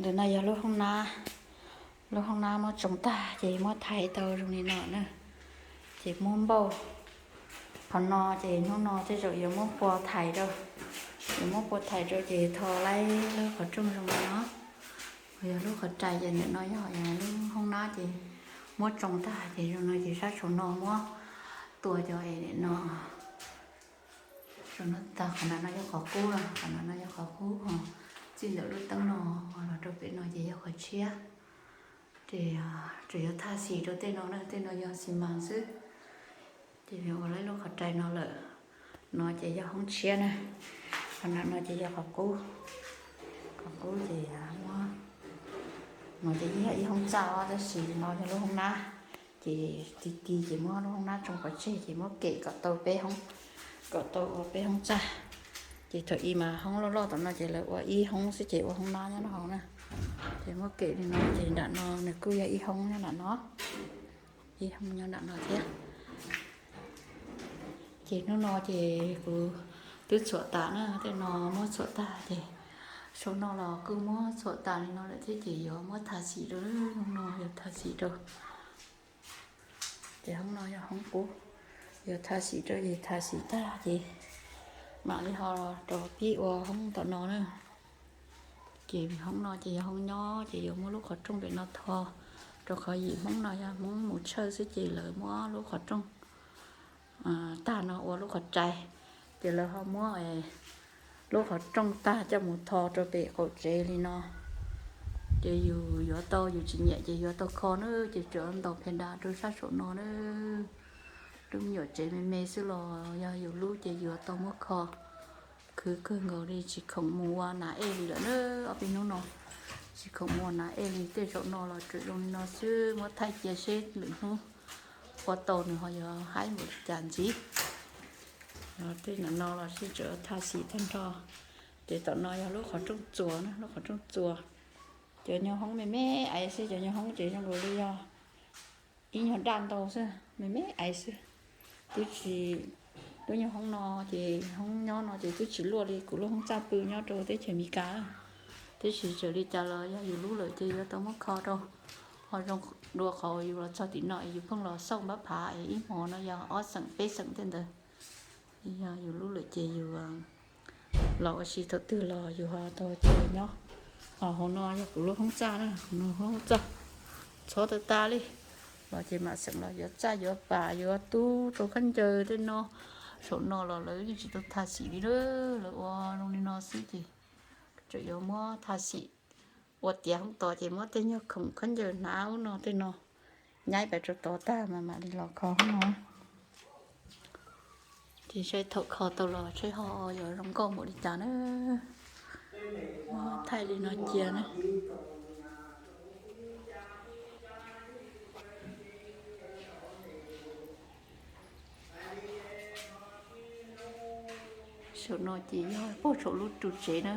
Ntawm no yog lub hoob nab, lub hoob nab muab tsoo tag ces muab thaiv tau zoo li no na, ces muab npauj. Qhov no ces hnub no tej zaum yuav muab pua thaiv rau, yuav muab pua thaiv rau ces tho laib lub qhov rooj zoo li no. Yog lub qhov rais ces ntawm no yog lub hoob nab ces muab tsoo tag ces zoo no ces sab saum no muab tua cov es no. Saum no tag, qhov nram no yog qhov qub, qhov nram no yog qhov qub, txij ntawm lub teeb no los rau pem no ces yog qhov tshiab. Ces tsuas yuav thaj xim rau tej no na, tej no yog xi mas xwb. Ces ua laib lub qhov rais no lawm, no ces yog hoob tshiab na. Qhov nram no ces yog qhov qub, qhov qub ces muab, no ces yog ib hoob txaj os, tab sis no yog lub hoob nab. Ces ti ti ces muab lub hoob nab tsoo pov tseg ces muab kem kom tau peb hoob, kom tau ua peb hoob txaj. Ces thaum ub mas hoob loj loj tom no ces lawv ua ib hoob xwb ces ua hoob nab nyob rau hauv na. Ces muab kem li no ces nram no nws kuj yog ib hoob nyob nram no, ib hoob nyob nram no thiab. Ces hnub no ces kuv twb txhuam tas na, tej no muab txhuam tag ces saum no los kuj muab txhuam tas li no lawm thiab ces yuav muab thaj xim rau, hnub no yuav thaj xim rau. Ces hoob no yog hoob qub, yuav thaj xim rau ces thaj xim tag ces mam li ho rau pib ua hoob tom no na. Ces hoob no ces yog hoob nyob ces yuav muab lub qhov rooj pem no tho, rau qhov yim Hmoob no yog Hmoob mus tshawj xwb ces lawv muab lub qhov rooj tag no ua lub qhov rais, ces lawv ho muab lub qhov rooj tag coj mus tho rau pem qaum tsev li no. Ces yus yuav tau, yus tsis nyiam ces yuav tau kho na, ces tsuas ntaus phe das rau sab saum no na. Lub me nyuam tsev me me xwb los yog yus lub ces yuav tau muab kho. Khwv kawg nkaus li, tsis khoom mus ua nas ej li lawm na. Ob peb hnub no tsis khoom mus ua nas ej li, tej zaum no los tsuas zoo li no xwb, muab thaij cia seb lwm hnub ua tau nws ho yuav haib npaum li cas ntxiv. Tej no no los sib tseem thaj xim tag nrho. Ces tom no yog lub qhov rooj txuas na, lub qhov rooj txuas. Cov nyuag hoob me me ais xwb, cov nyuag hoob ces zoo nkaus li yog ib nyuag daj ntau xwb, me me ais xwb. Twb tsis, lub nyuag hoob no ces hoob nyob no ces twb tsis luaj li kuv lub hoob txaj pw nyob rau teb chaws Amelikas. Tiam sis txawm li cas los yog yus lub lawm ces yuav tau muab kho rau. Ho zoo dua qhov yus los txog tim no es yus pheej los xauj npab phav es ib hmo no yog ob xeem peb xeem tej ntawd. Yog yus lub lawm ces yus los ua si thaum twg los yus ho tau cia nyob. Ho hauv no yog kuv lub hoob txaj na, hauv no hoob txaj txhob tawg tas li. Los ces mam xeem los yuav txaj yuav pam yuav tub rau khaub ncaws tej no. Saum no los lawv yeej tsis tau thaj xim li na, lawv ua zoo li no xwb ces tseem yuav muab thaj xim ua tiav hoob tod ces muab tej nyuag khoom khaub ncaws hnav ub no tej no nyaib pais rau tod tag mas mam li los kho hoob no. Ces saib thaum kho tau los saib ho yuav zoo nkauj npaum li cas na. Thaij li no cia na. Saum no ces yog puag saum lub ru tsev na.